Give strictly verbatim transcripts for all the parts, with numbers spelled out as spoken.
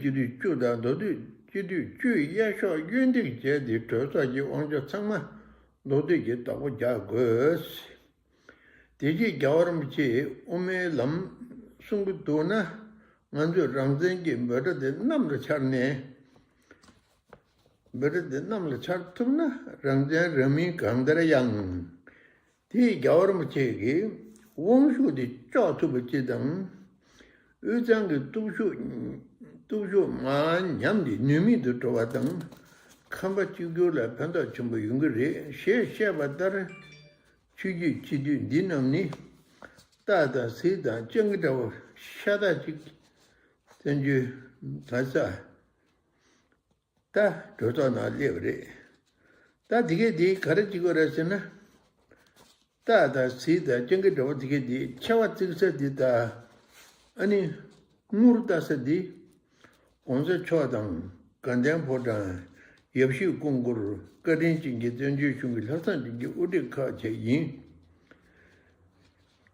སྤྱི་འཐུས་བཅུ་དང་མདོ་སྟོད་སྤྱི་འཐུས་བཅུའི་གཡར་ཤོག་གཡོན་འདེགས་བྱས་ཏེ་གྲོས་ཚོགས་ཀྱི་དབང་ཆ་ཚང་མ་མདོ་སྟོད་ཀྱིས་བདག་པོ་རྒྱག་དགོས། དེ་རྗེས་རྒྱལ་བ་རིན་པོ་ཆེས་དབུ་མའི་ལམ་གསུང་གི་འདུག་ན། ང་ཚོས་རང་བཙན་གྱི་འབོད་སྒྲ་དེ་གནམ་ལ་འཕྱར་ནས། འབོད་སྒྲ་དེ་གནམ་ལ་འཕྱར་ཐུབ་ན། རང་བཙན་རང་མིང་གང་ལྟར་ཡང་། དེས་རྒྱལ་བ་རིན་པོ་ཆེ་གི་དབང་ཤུགས་དེ་གཅོག་ཐུབ་པ་ཅིག་དང་། དབུས་གཙང་གི་སྟོབས་ཤུགས། སྟོབས་ཤུགས་མར་ཉམས་ཏེ་ནུས་མེད་དུ་འགྲོ་བ་དང་། ཁམས་པ་གཅིག་གྱུར་ལ་ཕན་ཐོགས་ཆེན་པོ་ཡོང་གི་རེད་ཞེས་བཤད་པ་ལྟར། ཆོས་བརྒྱུད་སྤྱི་འཐུས་འདི་རྣམས་ནི། སྟག་དང་གཟིག་དང་སྤྱང་ཀི་འདྲ་བོ་ཤ་སྟག་ཅིག་བཙན་བྱོལ་ད་ས། ད་གྲོས་ཚོགས་ནང་སླེབས་པ་རེད། ད་དེ་གས་དེ་ག་རེ་བྱེད་དགོས་རེད་ཟེར་ན། སྟག་དང་གཟིག་དང་སྤྱང་ཀི་འདྲ་བོ་དེ་གས་དེ་མཆེ་བ་གཙིགས་ས་དེ་དང་། ཨ་ནི་དངུལ་ལྟ་ས་དེ། གོང་ས་མཆོག་དང་། དགའ་ལྡན་ཕོ་བྲང་། ཡབ་གཞིས་སྐུ་འཁོར། བཀའ་དྲིན་ཅན་གྱི་བཙན་བྱོལ་གཞུང་གི་ལྷག་བསམ་ཅན་གྱི་དབུ་ཁྲིད་ཁག་བཅས་ཡིན།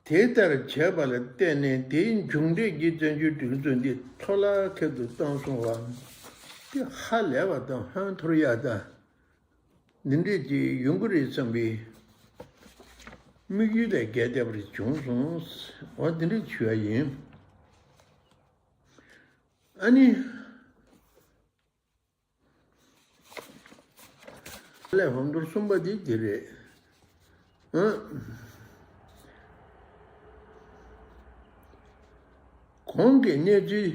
དེ་ལྟར་བྱས་པ་ལ་བརྟེན་ནས། དེའི་མཇུག་འབྲས་ཀྱི་བཙན་བྱོལ་སྒྲིག་འཛུགས་འདི་འཕྲོ་བརླག་ཁྱེར་དུ་བཏང་སོང་བ། དེ་ཧ་ལས་པ་དང་ཧོན་འཐོར་ཡག་དང་། འདི་འདྲས་ཀྱི་ཡོང་གི་རེད་བསམ་པའི་དམིགས་ཡུལ་ལས་འགལ་བསྡད་པ་རེ་བྱུང་སོང་། འོ་འདི་འདྲས་ཞུ་ཡ་ཡིན། ཨ་ནི། ལས་ཧོན་འཐོར་གསུམ་པ་དེ་དེ་རེད། ཨ། གོང་གི་གནས་ཚུལ་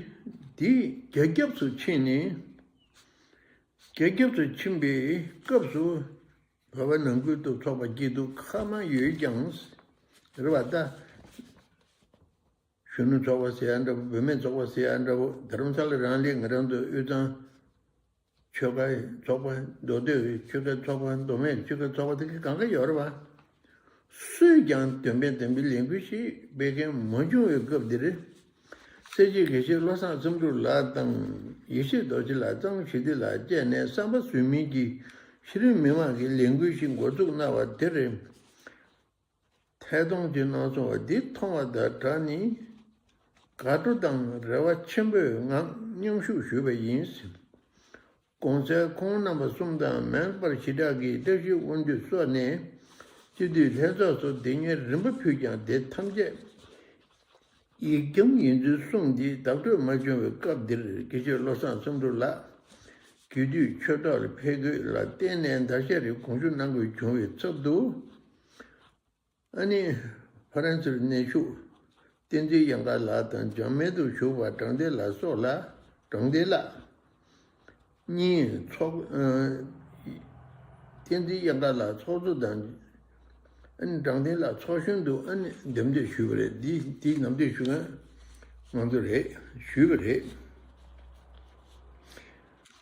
འདི་རྒྱ་ཁྱབ་ཏུ་ཕྱིན་ནས། རྒྱ་ཁྱབ་ཏུ་ཕྱིན་པའི་སྐབས་སུ། བོད་པ་ནང་ཁུལ་དུ་ཚོགས་པ་སྐྱིད་སྡུག་ཁ་མ་ཡོད་ཀྱང་། རེད་བ་ད། གཞོན་ནུ་ཚོགས་པ་ཟེར་ཡ་འདྲ་པོ། བུད་མེད་ཚོགས་པ་ཟེར་ཡ་འདྲ་པོ། རྡ་རམ་ས་ལ་རང་ལས་ང་རང་ཚོ་དབུས་གཙང་ཆོལ་ཁའི་ཚོགས་པ། མདོ་སྟོད་ཆོལ་ཁའི་ཚོགས་པ། མདོ་སྨད་ཆོལ་ཁའི་ཚོགས་པ་དེ་ག་གང་ག་ཡོད་རེད་བ། སུས་ཀྱང་འདོན་པའི་འདོན་པའི་ལས་འགུལ་ཞིག་སྤེལ་མཁན་མ་བྱུང་བའི་སྐབས་འདིར། སྲས་བཅས་དགེ་བཤེས་བློ་བཟང་བསམ་གྲུབ་ལགས་དང་། ཡེ་ཤེས་རྡོ་རྗེ་ལགས། གཙང་ཞི་བདེ་ལགས་བཅས་ནས་བསམ་པ་ཟོས་མིན་གྱི་ཕྱི་རོལ་མི་མང་གི་ལས་འགུལ་ཞིག་འགོ་འཛུགས་གནང་བ་དེར། ཐད་གཏོང་བྱེད་གནང་སོང་བ་འདི་མཐོང་བ་དང་སྦྲགས་ནས། དགའ་སྤྲོ་དང་རེ་བ་ཆེན་པོའི་ངང་མཉམ་ཞུགས་ཞུས་པ་ཡིན། གོང་གསལ་ཁོང་རྣམ་པ་གསུམ་དང་མེམ་བར་ཞི་དྲག་གི་བཀྲ་ཤིས་དབང་འདུས་སོགས་ནས་སྤྱི་འཐུས་ལྷན་ཚོགས་སུ་སྡིགས་ཉེས་རིམ་པ་ཕུལ་ཀྱང་། དེ་ཐམས་ཅད་ཡིག་རྐྱང་ཡིན་ཚུལ་གསུངས་ཏེ། བདག་སྤྲོད་མ་བྱུང་བའི་སྐབས་འདིར། དགེ་བཤེས་བློ་བཟང་བསམ་གྲུབ་ལགས་ཀྱི་དུས་ཆོས་ཐོག་ལ་ཕེབས་དགོས་ལ་བརྟེན་ནས། ཟླ་ཤས་རིང་དགོངས་ཞུ་གནང་དགོས་བྱུང་བའི་ཚབ་ཏུ། ཨ་ནི། ཧྥ་རན་སིར་གནས་བཞུགས་བསྟན་འཛིན་གཡང་དཀར་ལགས་དང་། འཇར་མན་དུ་བཞུགས་པ་དྲང་བདེན་ལགས་སོགས་ལ། དྲང་བདེན་ལགས་གཉིས་ཚོགས། ཨ། བསྟན་འཛིན་གཡང་དཀར་ལགས་ཚོགས་གཙོ་དང་། ཨ་ནི་དྲང་བདེན་ལགས་ཚོགས་གཞོན་དུ། ཨ་ནི་འདེམས་ཐོན་ཞུས་པ་རེད། འདི་འདི་ནམ་ཐོན་ཞུ་མཁན་ང་ཚོ་རེད། ཞུས་པ་རེད།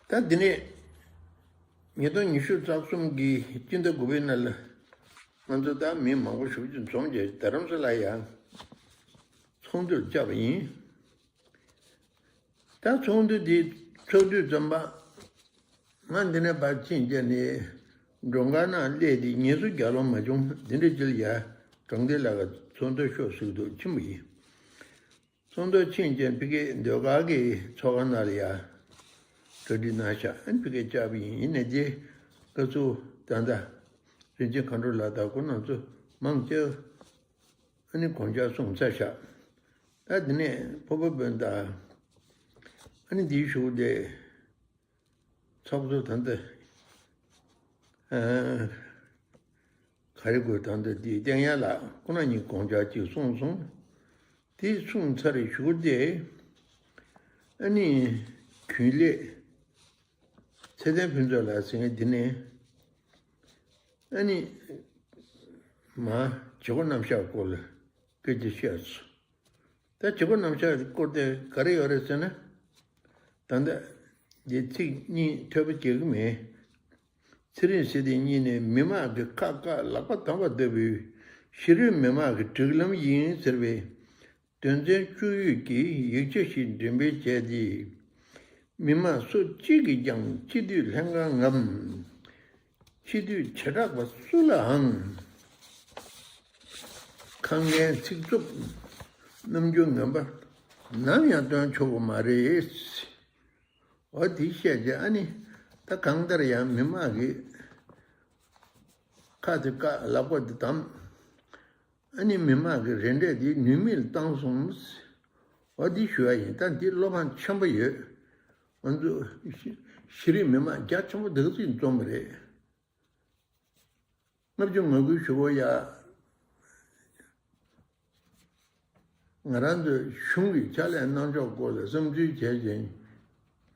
ད་འདི་ནས། ཉིས་སྟོང་ཉི་ཤུ་རྩ་གསུམ་གྱི་སྤྱི་ཟླ་དགུ་པའི་ནང་ལ། ང་ཚོ་ད་མི་མང་པོ་ཞེ་པོ་ཅིག་འཛོམས་བྱས། རྡ་རམ་ས་ལ་ཡང་ཚོགས་འདུར་བཅར་བ་ཡིན། ད་ཚོགས་འདུ་འདི་ཚོགས་དུས་ཙམ་པ། ང་འདི་ནས་ཕར་ཕྱིན་བྱས་ནས་མགྲོན་ཁང་ནང་སླེབས་ཏེ་ཉལ་ས་རྒྱབ་ལོགས་མ་བྱུང་། འདི་འདྲ་ཅིག་ལ་ཡ། དྲང་བདེན་ལགས་ཀྱིས་ཚོགས་འདུ་ཤོག་ཟེར་གྱི་འདུག་ཕྱིན་པ་ཡིན། ཚོགས་འདུར་ཕྱིན་རྗེས་ཕ་གིའི་ཟློས་གར་གྱི་ཚོགས་ཁང་ནང་ལ་ཡ་གྲ་སྒྲིག་གནང་ཤག་ཨ་ནི་ཕ་གིར་བཅར་བ་ཡིན། ཡིན་ནའི་དེ་སྐབས་སུ་ད་ལྟ་རིན་ཆེན་མཁའ་འགྲོ་ལགས་དང་ཁོང་རྣམ་ཚོ་མང་ཆེ་བ་ཨ་ནི་དགོངས་འཆར་གསུངས་ཚར་ཤག་ད་དེ་ནས་སྤོབས་པ་དཔོན་དང་། ཨ་ནི་དེའི་གཞུག་དེ། ཚོགས་གཙོ་ད་ལྟ། ཨ། ག་རེ་དགོས། ད་ལྟ་འདི་བསྟན་ཡར་ལགས་ཁོང་རྣམ་གཉིས་དགོངས་འཆར་གཅིག་གསུངས་སོང་། དེ་གསུངས་ཚར་གཞུག་དེ། ཨ་ནི་རྒྱུན་ལས་ཚེ་བརྟན་ཕུན་ཚོགས་ལགས་ཟེར་མཁན་འདི་ནས། ཨ་ནི་མར་བྱེད་སྒོ་རྣམ་གཞག་སྐོར་ལ་སྐད་ཆ་བཤད་སོང་། ད་བྱེད་སྒོ་རྣམ་གཞག་སྐོར་དེ་ག་རེ་ཡོད་རེད་ཟེར་ན། ད་ལྟ་འདི་ཚིག་གཉིས་ཐོས་པ་བྱེད་ཀྱི་མེད། ཚེ་རིང་ཟེར་དེ་གཉིས་ནས་མི་མང་གི་ཁ་བཀག་ལག་པ་བརྡུངས་པ་ལྟ་བུའི་ཕྱི་རོལ་མི་མང་གི་སྒྲིག་ལམ་ཡིན་ཟེར་བའི་དོན་ཚན་བཅུ་ཡོད་ཀྱི་ཡིག་ཆ་ཞིག་འགྲེམས་སྤེལ་བྱས་ཏེ། མི་མང་སུ་གཅིག་གིས་ཀྱང་སྤྱི་འཐུས་ལྷན་ཁང་ངམ། སྤྱི་འཐུས་བྱེ་བྲག་པ་སུ་ལའང་ཁ་ངན་ཚིག་རྩུབ་རྣམ་འགྱུར་ངན་པ་ནམ་ཡང་སྟོན་ཆོག་གི་མ་རེད། འོ་དེ་བཤད་རྗེས་ཨ་ནི་ད་གང་ལྟར་ཡང་མི་མང་གི་ཁ་དེ་བཀག་ལག་པ་དེ་བསྡམས། ཨ་ནི་མི་མང་གི་རེ་འབྲས་དེ་ནུས་མེད་བཏང་སོང་། འོ་འདི་ཞུ་བ་ཡིན། ད་འདི་བློ་ཕམ་ཆེན་པོ་ཡོད། ང་ཚོ་གཞི་རིམ་མི་མང་རྒྱ་ཆེན་པོ་འདི་ག་ཚོད་འཛོམས་པ་རེད། ལྔ་བཅུ་ང་དགུའི་གཞུག་གུ་ཡ། ང་རང་ཚོའི་གཞུང་གི་ཕྱག་ལས་གནང་ཕྱོགས་སྐོར་ལ་བསམ་ཚུལ་བྱས་ཅིང་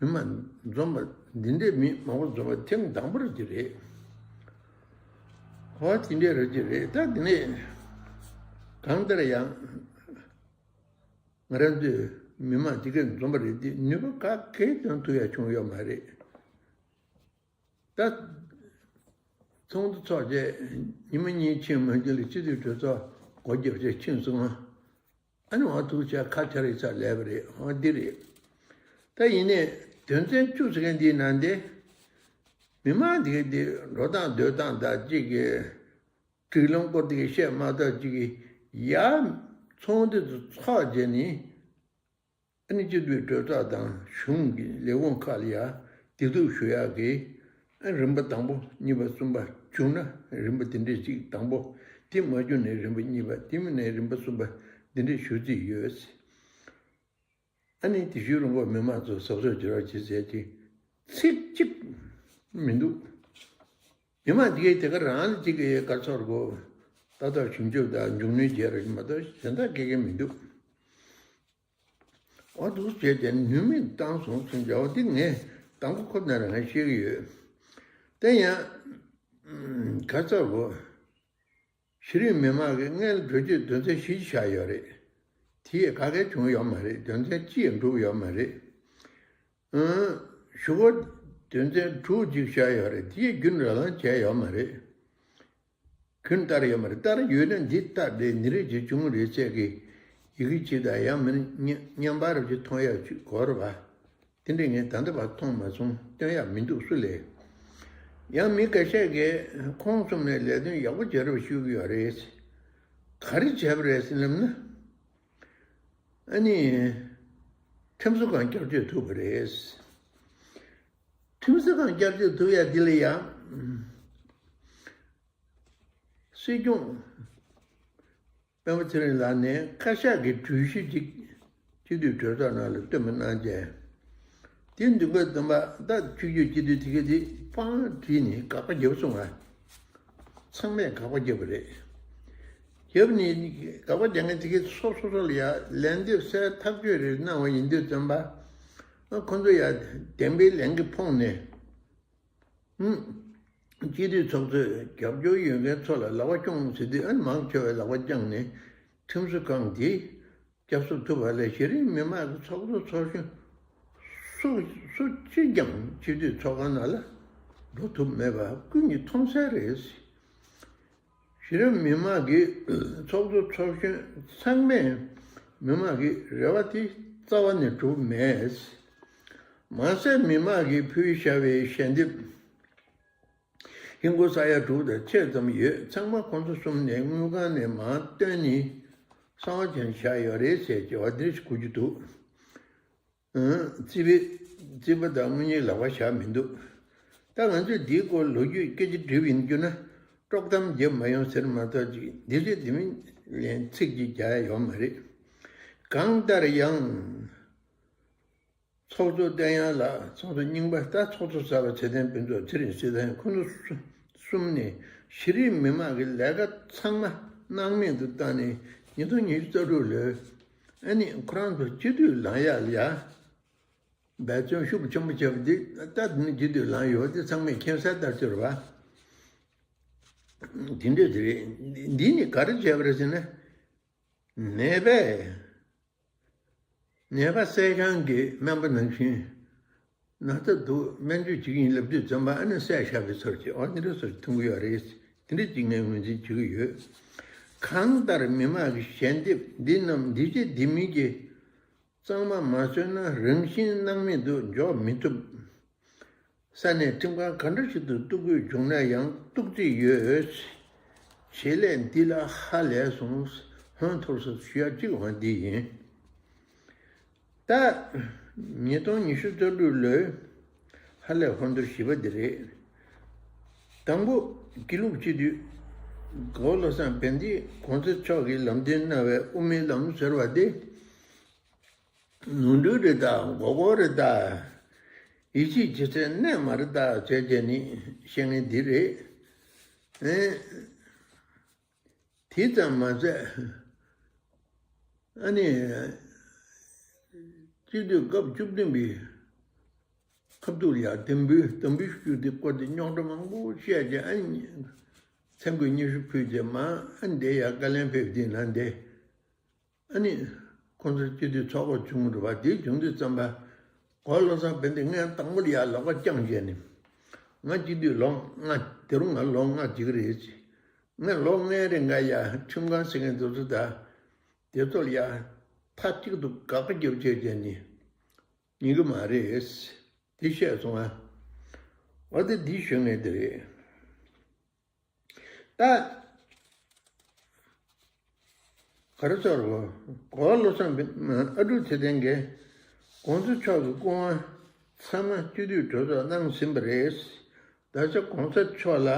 མི་མང་འཛོམས་པ་འདི་འདྲའི་མི་མང་པོ་འཛོམས་པ་ཐེངས་དང་པོ་རེད་ཀྱི་རེད། ཧོ་དེ་འདྲའི་རེད་ཀྱི་རེད། ད་དེ་ནས་གང་ལྟར་ཡང་ང་རང་ཚོའི་མི་མང་དེ་གས་འཛོམས་པ་རེད་དེ་ནུས་པ་ག་གེ་འདོན་ཐུབ་ཡ་བྱུང་ཡོད་མ་རེད། ད་ཚོགས་འདུ་ཚོགས་རྗེས་ཉི་མ་གཉིས་ཕྱིན་མ་ཕྱིན་ལ་སྤྱི་འཐུས་གྲོས་ཚོགས་སྒོ་བརྒྱབ་རྗེས་ཕྱིན་སོང་ང་། ཨ་ནི་འོ་ཐུག་བྱས་ཁ་ཆ་རེ་ཚ་ལས་པ་རེད། འོ་འདི་རེད། ད་ཡིན་ནའི་དོན་ཚན་བཅུ་ཟེར་མཁན་འདིའི་ནང་དེ་མི་མང་འདི་གས་འདི་འགྲོ་སྟངས་སྡོད་སྟངས་དང་གཅིག་གི་སྒྲིག་ལམ་སྐོར་དེ་གས་བཤད་མ་ཐག་གཅིག་གི་ཡ་ཚོགས་འདུ་དེ་ཚོགས་རྗེས་ནི། ཨ་ནི་སྤྱི་འཐུས་གྲོས་ཚོགས་དང་གཞུང་གི་ལས་ཁུངས་ཁག་ལ་ཡ་སྡིགས་རྟུག་ཞུ་ཡག་གི་ཨ་རིམ་པ་དང་པོ་གཉིས་པ་གསུམ་པ་བྱུང་ན་རིམ་པ་དེ་འདྲས་ཅིག་དང་པོ་དེ་མ་བྱུང་ན་རིམ་པ་གཉིས་པ་དེ་མིན་ན་རིམ་པ་གསུམ་པ་འདི་འདྲས་ཞུ་རྩིས་ཡོད། ཨ་ནི་དེ་ཞུ་རུང་གོ་མི་མང་ཚོ་གཟབ་གཟབ་བྱེད་རོགས་བྱེད་ཟེར་གྱི་ཚིག་གཅིག་མི་འདུག་མི་མང་དེ་གའི་དེ་ག་རང་ལ་གཅིག་གི་དཀའ་ཚོར་གོ་ཏག་ཏག་ཞིབ་འཇུག་དང་མཇུག་གནོན་བྱས་རོགས་མ་གཏོགས་གཞན་དག་སྐད་གའི་མི་འདུག་འོ་འདུག་བྱས་ཏེ་ནུས་མེད་བཏང་སོང་ཚུན་ཆད་འོ་འདི་ངས་དང་པོ་ཁོ་ན་རང་ཤེས་ཀྱི་ཡོད། དེ་ཡང་ག་ཚོད་གོ་གཞི་རིམ་མི་མང་གི་སྔོན་ལ་གྲོས་ཆོད་དོན་ཚན་བཞི་བཞག་ཡོད་རེད། དེ་ཡས་ག་གེ་བྱུང་ཡོད་མ་རེད། དོན་ཚན་གཅིག་ཡང་འགྲུབ་ཡོད་མ་རེད། ཨང་། གཞུག་གུ་དོན་ཚན་དྲུག་ཅིག་བཞག་ཡོད་རེད། དེ་ཡས་རྒྱུན་རང་ལངས་བྱས་ཡོད་མ་རེད། རྒྱུན་བསྟར་ཡོད་མ་རེད། བསྟར་ཡོད་ན་འདི་ལྟར་རེད་འདི་རེད་ཅེས་བྱུང་རེད་ཟེར་གི་ཡི་གེ་ཅིག་དང་ཡང་མིན་ན་བརྙན་པར་ཅིག་མཐོང་ཡག་ཅིག་དགོས་རེད་པ། དེ་འདྲས་ངས་ད་ལྟ་བར་མཐོང་མ་སོང་། སྟོན་ཡག་མི་འདུག་སུ་ལས། ཡང་མི་འགའ་ཤས་ཀྱིས་ཁོང་གསུམ་ནས་ལས་དོན་ཡག་པོ་བྱས་རབས་ཞུ་གི་ཡོད་རེད། ག་རེ་བྱས་པ་རེད་ཟེར་ལབ་ན། ཨ་ནི། ཁྲིམས་བཟོ་ཁང་བསྐྱར་བཅོས་ཐུབ་པ་རེད། ཁྲིམས་བཟོ་ཁང་བསྐྱར་བཅོས་ཐུབ་ཡ་འདི་ལ་ཡང་། སྲིད་སྐྱོང་སྤེན་པ་ཚེ་རིང་ལགས་ནས་བཀའ་ཤག་གི་གྲོས་གཞི་ཅིག་སྤྱི་འཐུས་གྲོས་ཚོགས་ནང་ལ་བཏོན་པ་གནང་རྗེས། དེ་འདུག་ག་ཙམ་པ་ད་ཆིག་སྒྱུར་སྤྱི་འཐུས་དེ་ག་དེ་པང་བྲིས་ནས་དགག་པ་བརྒྱབ་སོང་ང་། ཚང་མས་དགག་པ་བརྒྱབ་པ་རེད། བརྒྱབ་ནས་དགག་པ་རྒྱག་མཁན་དེ་ག་སོ་སོ་སོ་ལ་ཡ་ལན་འདེབས་གསལ་ཐག་གཅོད་རེ་གནང་བ་ཡིན་དུས་ཙམ་པ། ཁོ་ཚོ་ཡ་བདེན་པའི་ལན་གྱི་ཕོངས་ནས། སྤྱི་འཐུས་ཚོགས་གཙོས་རྒྱབ་སྐྱོར་ཡོད་མཁན་ཚོ་ལ་ལག་པ་རྐྱོང་ཟེར་དུས་ཨ་ནི་མང་ཆེ་བས་ལག་པ་བརྐྱངས་ནས་ཁྲིམས་བཟོ་ཁང་འདི་བསྐྱར་གསོ་ཐུབ་པ་ལས་གཞི་རིམ་མི་མང་གི་ཚོགས་གཙོ་ཚོགས་གཞོན་སུ་སུ་གཅིག་ཀྱང་སྤྱི་འཐུས་ཚོགས་ཁང་ནང་ལ་འགྲོ་ཐུབ་མེད་པ་ཀུན་གྱིས་མཐོང་གསལ་རེད། གཞི་རིམ་མི་མང་གི་ཚོགས་གཙོ་ཚོགས་གཞོན་ཚང་མས་མི་མང་གི་རེ་བ་དེ་རྩ་བ་ནས་གྲུབ་མེད། མ་ཟད་མི་མང་གིས་ཕུལ་བཞག་པའི་ཞལ་འདེབས་ཧིན་སྒོར་ས་ཡ་དྲུག་དང་ཕྱེད་ཙམ་ཡོད། ཚང་མ་ཁོང་ཚོ་གསུམ་ནས་དངུལ་ཁང་ནས་མར་བཏོན་ནས་གསང་བ་བྱས་བཞག་ཡོད་རེད་ཟེར་བྱས་པ་འདི་རེ་ཞིག་གོ་རྒྱུ་འདུག་ཨང་། རྩིས་པའི་རྩིས་པ་དང་དངུལ་གཉེར་ལག་པ་བཞག་མི་འདུག་ད་ང་ཚོས་འདིའི་སྐོར་ལོ་རྒྱུས་སྐད་ཆ་འདྲི་བ་ཡིན་རྒྱུ་ན་དཀྲོག་གཏམ་བརྒྱབ་མ་ཡོང་ཟེར་མ་གཏོགས་ཅིག་འདི་ཚོས་དེ་མིན་ལན་ཚིག་ཅིག་རྒྱག་ཡ་ཡོད་མ་རེད། གང་ལྟར་ཡང་། ཚོགས་གཙོ་བསྟན་ཡར་ལགས་ཚོགས་གཙོ་རྙིང་པ་ད་ཚོགས་གཙོ་གསར་པ་ཚེ་བརྟན་ཕུན་ཚོགས་ཚེ་རིང་སྲིད་ཐར་ཁོང་ཚོ་གསུམ་ནས་གཞི་རིམ་མི་མང་གི་ལས་ཀ་ཚང་མ་སྣང་མེད་དུ་བཏང་ནས་ཉིས་སྟོང་ཉི་ཤུ་རྩ་དྲུག་ལོའི་ཨ་ནི་ཁོ་རང་ཚོ་སྤྱི་འཐུས་ལངས་ཡག་ལ་ཡ་འབད་བརྩོན་ཤུགས་ཆེན་པོ་བྱས་པ་འདི་ད་དེ་ནི་སྤྱི་འཐུས་ལངས་ཡོད་དེ་ཚང་མས་མཁྱེན་གསལ་ལྟར་གྱུར་པ། དེ་འདྲས་དེ་རེད། འདི་ནི་ག་རེ་བྱས་པ་རེད་ཟེར་ན། ནད་པས། ནད་པ་སེལ་ཁང་གི་སྨན་པ་ནང་བཞིན། ན་ཚ་འདུག་སྨན་བཅོས་བྱེད་ཀྱི་ཡིན་ལབ་དུས་ཙམ་པ་ཨ་ནི་སེལ་བཞག་པའི་ཚོར་གྱིས་འོ་འདི་འདྲ་ཚོར་ཐོན་གྱི་ཡོད་རེད། དེ་འདྲ་ཅིག་ངས་ངོས་འཛིན་བྱེད་ཀྱི་ཡོད། གང་ལྟར་མི་མང་གི་ཞལ་འདེབས་འདི་རྣམས་འདི་བྱེད་འདི་མིན་གྱི་གཙང་མ་མ་བཟོས་ན་རང་བཞིན་སྣང་མེད་དུ་འཇོག་མི་ཐུབ། ས་གནས་ཁྲིམས་ཁང་ག་འདྲ་ཞིག་ཏུ་གཏུག་དགོས་བྱུང་ན་ཡང་གཏུག་རྩིས་ཡོད། བྱེད་ལས་འདི་ལ་ཧ་ལས་སོང་། ཧོན་ཐོར་སོང་ཞུ་ཡ་གཅིག་འོ་འདི་ཡིན། ད་ཉིས་སྟོང་ཉི་ཤུ་རྩ་དྲུག་ལོའི་ ཧ་ལས་ཧོན་ཐོར་བཞི་པ་འདི་རེད། དང་པོ་དགེ་ལུགས་སྤྱི་འཐུས་གོ་བོ་བློ་བཟང་བན་དེས་གོང་ས་མཆོག་གིས་ལམ་སྟོན་གནང་བའི་དབུ་མའི་ལམ་ཟེར་བ་དེ། ནོར་འཁྲུལ་རེད་ད། མགོ་སྐོར་རེད་ད། ཡིད་ཆེས་བྱེད་སའི་གནས་མ་རེད་ད་ཟེར་བྱས་ནས་བཤད་མཁན་འདི་རེད། ཨེ། དེ་ཙམ་མ་ཟད། ཨ་ནི། སྤྱི་འཐུས་སྐབས་བཅུ་བདུན་པའི་ཁ་ཐུག་ལ་ཡ་དམ་འབུལ་དམ་འབུལ་ཞུ་དེ་སྐོར་དེ་རྙོག་དྲ་མང་པོ་བཤད་རྗེས་ཨ་ནི། མཚན་གུས་སྙན་ཞུ་ཕུལ་རྗེས་མ་ཨ་ནི་འདི་ཡ་བཀའ་ལན་ཕེབས་དེ་ན་འདི། ཨ་ནི། ཁོང་ཚོ་སྤྱི་འཐུས་ཚོགས་གཙོ་བྱུང་རེད་པ། དེ་བྱུང་དུས་ཙམ་པ། གོ་བོ་བློ་བཟང་བན་དེ་ངས་དང་པོ་ལ་ཡ་ལག་པ་བརྐྱངས་བྱས་ནས། ང་སྤྱི་འཐུས་ལོ་ལྔ་དེ་རུ་ང་ལོ་ལྔ་ཅིག་རེད། ངས་ལོ་ལྔའི་རིང་ང་ཡ་ཁྲིམས་ཁང་ཟེར་མཁན་དེ་ཚོ་དང་། དེ་ཚོ་ལ་ཡ་མཐའ་གཅིག་ཏུ་དགག་པ་རྒྱབ་བྱས་བྱས་ནས་ཉན་གི་མ་རེད། དེ་བཤད་སོང་ཨ། འོ་དེ་འདི་ཞུ་ངེས་དེ་རེད། ད། ག་རེ་ཟེར་རོ། གོ་བོ་བློ་བཟང་ཨ་འབྲུག་ཚེ་བརྟན་གྱིས་གོང་ས་མཆོག་གི་སྐུ་དབང་ཚང་མ་སྤྱི་འཐུས་གྲོས་ཚོགས་གནང་ཟིན་པ་རེད། ད་ཆ་གོང་ས་མཆོག་ལ་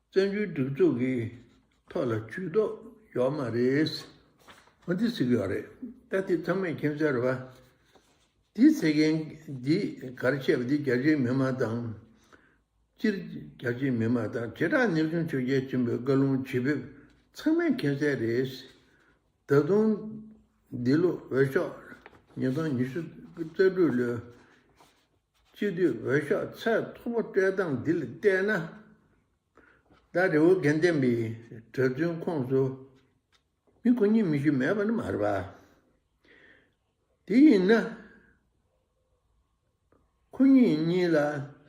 བཙན་བྱོལ་སྒྲིག་འཛུགས་ཀྱི་ཐོག་ལ་ཇུས་གཏོགས་ཡོད་མ་རེད། འོ་འདི་ཟེར་གྱི་ཡོད་རེད། ད་དེ་ཚང་མས་མཁྱེན་གསལ་རེད་པ། འདི་ཟེར་མཁན་འདི་ག་རེ་བཤད་པ་འདི་རྒྱ་ཆེའི་མི་མང་དང་། སྤྱིར་རྒྱ་ཆེའི་མི་མང་དང་བྱེ་བྲག་ནེའུ་ཆུང་ཆོས་རྒྱལ་ཆེན་པོའི་བཀའ་ལུང་ཇུས་འབེབས་ཚང་མས་མཁྱེན་གསལ་རེད། ད་དུང་འདི་ལོ་འོས་ཤོག་ཉིས་སྟོང་ཉི་ཤུ་རྩ་དྲུག་ལོའི་སྤྱི་འཐུས་འོས་ཤོག་ཚད་མཐོ་པོ་སྤྲད་སྟངས་འདི་ལ་བལྟས་ན། ད་རི་བོ་དགེ་ལྡན་པའི་གྲྭ་བཙུན་ཁོངས་སུ་མི་ཁོ་གཉིས་མི་ཞིག་མེད་པ་ནི་མ་རེད་པ། དེ་ཡིན་ན། ཁོ་གཉིས་གཉིས་ལ་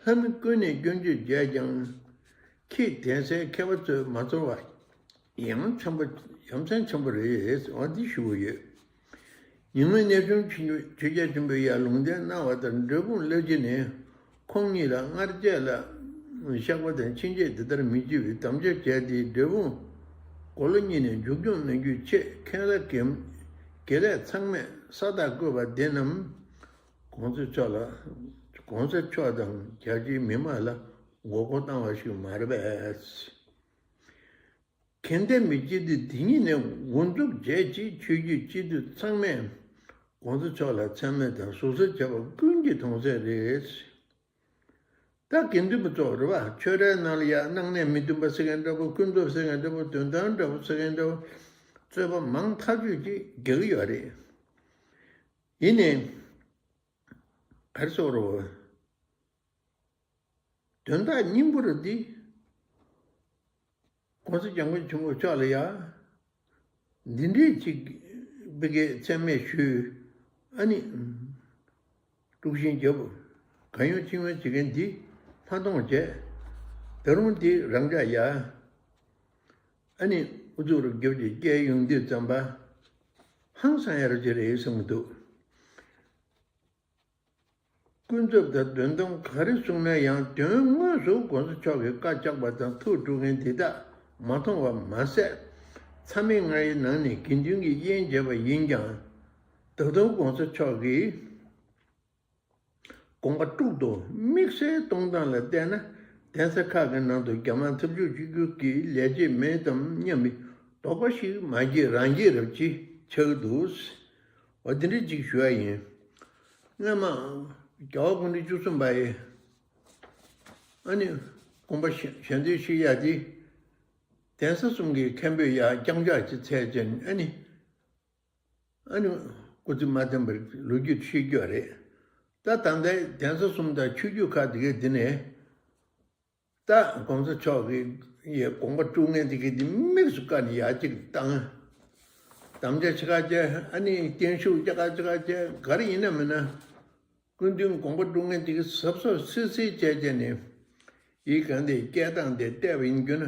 ལྷ་མི་ཀུན་ནས་སྐྱོན་བརྗོད་བྱས་ཀྱང་། ཁྱེད་གདན་སའི་མཁས་པ་ཚོས་མ་ཚོར་བ་ཡ་མཚན་པོ་ཡ་མཚན་ཆེན་པོ་རེད། འོ་འདི་ཞུ་གི་ཡོད། ཉི་མ་ཉེར་གསུམ་ཆོས་རྒྱལ་ཆེན་པོས་ཡར་ལུང་བསྟན་གནང་བ་ལྟར་འབྲས་སྤུངས་གླ་རྗེ་ནས་ཁོང་གཉིས་ལ་སྔར་བཅས་ལ་བཤགས་པ་དང་ཕྱིན་ཆད་འདི་ལྟར་མི་བྱེད་པའི་དམ་བཅའ་བྱས་ཏེ། འབྲས་སྤུངས་དགུང་ལོ་གཉིས་ནས་མཇུག་སྐྱོང་གནང་རྒྱུའི་ཆེད་མཁན་བླ་དགེ་ལས་ཚང་མས་ས་རྟགས་བཀོད་པ་འདི་རྣམས་གོང་ས་མཆོག་ལ་གོང་ས་མཆོག་དང་རྒྱ་ཆེའི་མི་མང་ལ་མགོ་སྐོར་བཏང་བ་ཞིག་མ་རེད་པས། གལ་ཏེ་མི་སྤྱི་འཐུས་དེ་ཉིད་ནས་འགོ་འཛུགས་བྱས་རྗེས་ཆོས་བརྒྱུད་སྤྱི་འཐུས་ཚང་མས་གོང་ས་མཆོག་ལ་མཚན་སྨད་དང་ཟུར་ཟ་བྱས་པ་ཀུན་གྱིས་མཐོང་གསལ་རེད། ད་དགེ་འདུན་པ་ཚོ་རེད་པ། ཆོས་རའི་ནང་ལ་ཡ་སྣང་གནས་མི་མཐུན་པ་ཟེར་མཁན་འདྲ་པོ། ཀུན་རྫོབ་ཟེར་མཁན་འདྲ་པོ། དོན་དམ་འདྲ་པོ་ཟེར་མཁན་འདྲ་པོ། རྩོད་པ་མང་ཐག་ཆོད་ཅིག་རྒྱག་གི་ཡོད་རེད། ཡིན་ནའི། ག་རེ་ཟེར་རོ། དོན་དག་སྙིང་པོ་རེད་འདི། གོང་ས་སྐྱབས་མགོན་ཆེན་པོ་མཆོག་ལ་ཡ། འདི་འདྲའི་ཅིག་བི་གའི་མཚན་སྨད་ཞུས། ཨ་ནི། དཀྲུག་ཤིང་རྒྱབ། གང་ཡོང་ཅི་ཡོང་བྱེད་མཁན་འདི་མ་མཐོང་བྱས། ད་རུང་འདི་རང་འཇགས་ཡ། ཨ་ནི་ཨུ་ཚུགས་རུ་རྒྱབ་ཀྱི་སྐྱེལ་ཡོང་དུས་ཙམ་པ། ཧང་སང་ཡ་རུ་ཅི་རེད་བསམ་གྱི་འདུག་ཀུན་རྫོབ་དང་དོན་དམ་ག་རེ་གསུངས་ན་ཡང་དོན་དངོས་སུ་གོང་ས་མཆོག་གིས་བཀའ་བཅག་པ་དང་ཐུགས་དཀྲུག་མཁན་དེ་དག་མ་མཐོང་བ་མ་ཟད། མཚམས་མེད་ལྔའི་ནང་ནས་དགེ་འདུན་གྱི་དབྱེན་བྱས་པ་ཡིན་ཀྱང་། ད་དུང་གོང་ས་མཆོག་གིས་དགོངས་པ་དཀྲུག་ཏུ་དམིགས་བསལ་གཏོང་སྟངས་ལ་བལྟས་ན། གདན་ས་ཁག་གི་ནང་དུ་རྒྱ་དམར་འཐབ་ཕྱོགས་གཅིག་གྱུར་གྱི་ལས་བྱེད་མི་དང་མཉམ་པའི་དོགས་པ་ཞིག་མ་སྐྱེས་རང་སྐྱེས་རབ་ཅིག་ཆགས་འདུག་འོ་དེ་འདྲ་ཅིག་ཞུ་ཡ་ཡིན། སྔ་མ་རྒྱལ་བ་སྐུ་ཕྲེང་བཅུ་གསུམ་པ་ཡི། ཨ་ནི། དགོངས་པ་ཞལ་འདོན་ཞུ་ཡ་དེ། གདན་ས་གསུམ་གྱི་མཁན་པོས་ཡ་རྐྱང་ཕྱག་ཅིག་འཚལ་ཅན་ཨ་ནི། ཨ་ནི། སྐུ་ཚེ་མ་བརྟན་པར་ལོ་རྒྱུས་བཤད་རྒྱུ་རེད། ད་ད་ལྟའི་གདན་ས་གསུམ་དང་ཆོས་བརྒྱུད་ཁག་དེ་གའི་དེ་ནས། ད་གོང་ས་མཆོག་གིས་ཡའི་དགོངས་པ་དཀྲུག་མཁན་དེ་གའི་དེ་དམིགས་སུ་བཀར་ནས་ཡར་གཅིག་བཏང་། དམ་བཅའ་ཆེ་ཁག་བཅས་ཨ་ནི་བརྟན་བཞུགས་ཆེ་ཁག་ཆེ་ཁག་བཅས་ག་རེ་ཡིན་ན་མིན་ན། སྐུ་མདུན་དགོངས་པ་དཀྲུག་མཁན་དེ་གའི་གཟབ་གཟབ་སིལ་སིལ་བྱས་བྱས་ནས། ཡི་གང་དེ་སྐད་གདངས་དེ་བལྟས་པ་ཡིན་རྒྱུ་ན་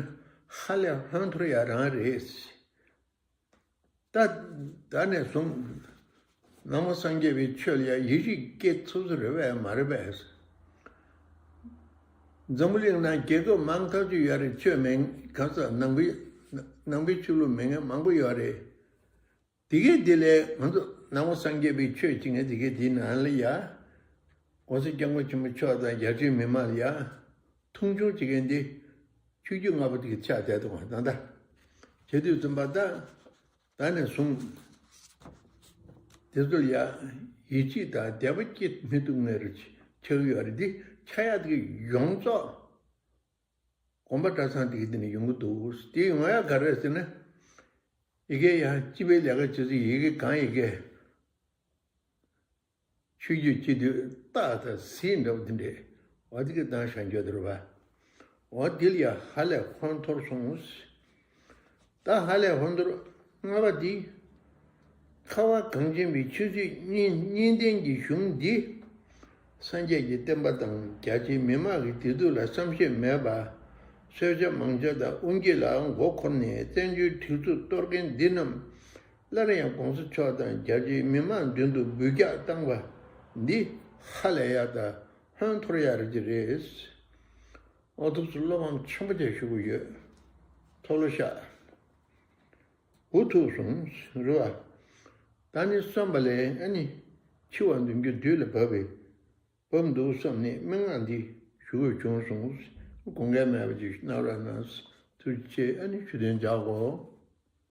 ཧ་ལས་ཧོན་ཐོར་ཡ་རང་རེད། ད། ད་ནས་བཟུང་། ནང་པ་སངས་རྒྱས་པའི་ཆོས་ལ་ཡང་ཡིད་ཆེས་སྐྱེ་ཐུབ་ས་རེད་པས་མ་རེད་པས། འཛམ་བུ་གླིང་ནང་རྒྱལ་ཁབ་མང་ཐག་ཆོད་ཡོད་རེད། ཆོས་མེད་གང་ཟག་ནང་པའི། ནང་པའི་ཆོས་ལུགས་མེད་མཁན་མང་པོ་ཡོད་རེད། དེ་གས་དེ་ལས་ང་ཚོ་ནང་པ་སངས་རྒྱས་པའི་ཆོས་ཀྱི་ངས་དེ་གས་དེའི་ནང་ལ་ཡ། ༸གོང་ས་༸སྐྱབས་མགོན་ཆེན་པོ་མཆོག་དང་རྒྱལ་སྤྱིའི་མི་མང་ལ་ཡ་མཐོང་ཆུང་བྱེད་མཁན་འདི་ཆོས་བརྒྱུད་ལྔ་པོ་དེ་གི་ཆ་དེ་དང་ད་ལྟ་བྱེད་དུས་ཙམ་པ་ད་ད་ནས་བཟུང་དེ་ཚོ་ལ་ཡ་ཡིད་ཆེས་དང་དད་པ་སྐྱེ་མི་ཐུབ་མཁན་རུ་ཆགས་ཡོད་རེད། འདི་ཆགས་ཡ་དེ་གི་ཡོངས་རྫོགས་དགོན་པ་གྲྭ་ཚང་དེ་གི་དེ་ནས་ཡོང་གི་འདུག་དེ་ཡོང་ཡ་ག་རེ་རེད་ཟེར་ན། ཡ་གི་ཡ་སྤྱི་པའི་ལས་ཀ་བྱེད་ཚེ་ཡ་གི་གང་ཡ་གི་ཆོས་བརྒྱུད་སྤྱི་འཐུས་སྟག་དང་གཟིག་འདྲ་བོ་དེ་འདྲས་འོ་དེ་གི་བཏང་བཞག་རྒྱུ་དེ་རེད་པ། འོ་དེ་ལ་ཡ་ཧ་ལས་ཧོན་འཐོར་སོང་། ད་ཧ་ལས་ཧོན་འཐོར་ལྔ་པ་དེ། ཁ་བ་གངས་ཅན་པའི་ཆོས་སྲིད་གཉིས་གཉིས་ལྡན་གྱི་གཞུང་འདི། སངས་རྒྱས་ཀྱི་བསྟན་པ་དང་རྒྱ་ཆེའི་མི་དམངས་ཀྱི་བདེ་སྡུག་ལ་བསམ་ཤེས་མེད་པ། གསོལ་ཇ་མང་ཇ་དང་དབུ་འབྱེད་ལ་མགོ་འཁོར་ནས་བཙན་བྱོལ་སྒྲིག་འཛུགས་གཏོར་མཁན་འདི་རྣམས། སླར་ཡང་༸གོང་ས་མཆོག་དང་རྒྱ་ཆེའི་མི་དམངས་མདུན་དུ་འབུད་རྒྱག་བཏང་བ་འདི་ཧ་ལས་ཡག་དང་ཧོན་འཐོར་ཡག་རེད་ཀྱི་རེད། ཨོ་ཐུགས་སུ་བློ་ཕམ་ཆེན་པོ་ཅིག་ཞུ་གི་ཡོད། མཐོལ་ལོ་བཤགས། འུ་ཐུག་སོང་རེད་བ། ད་ནི་བསམ་པ་ལས་ཨ་ནི་འཆི་བ་འདོན་རྒྱུ་དུས་ལ་བབ་པས་བབ་འདུག་བསམ་ནས་སྨྲེ་སྔགས་འདི་ཞུ་དགོས་བྱུང་སོང་། དགོངས་འགལ་མེད་པ་ཅིག་གནང་རོགས་གནང་། ཐུགས་རྗེ་ཆེ། ཨ་ནི་ཞུ་དོན་འཇགས་གོ།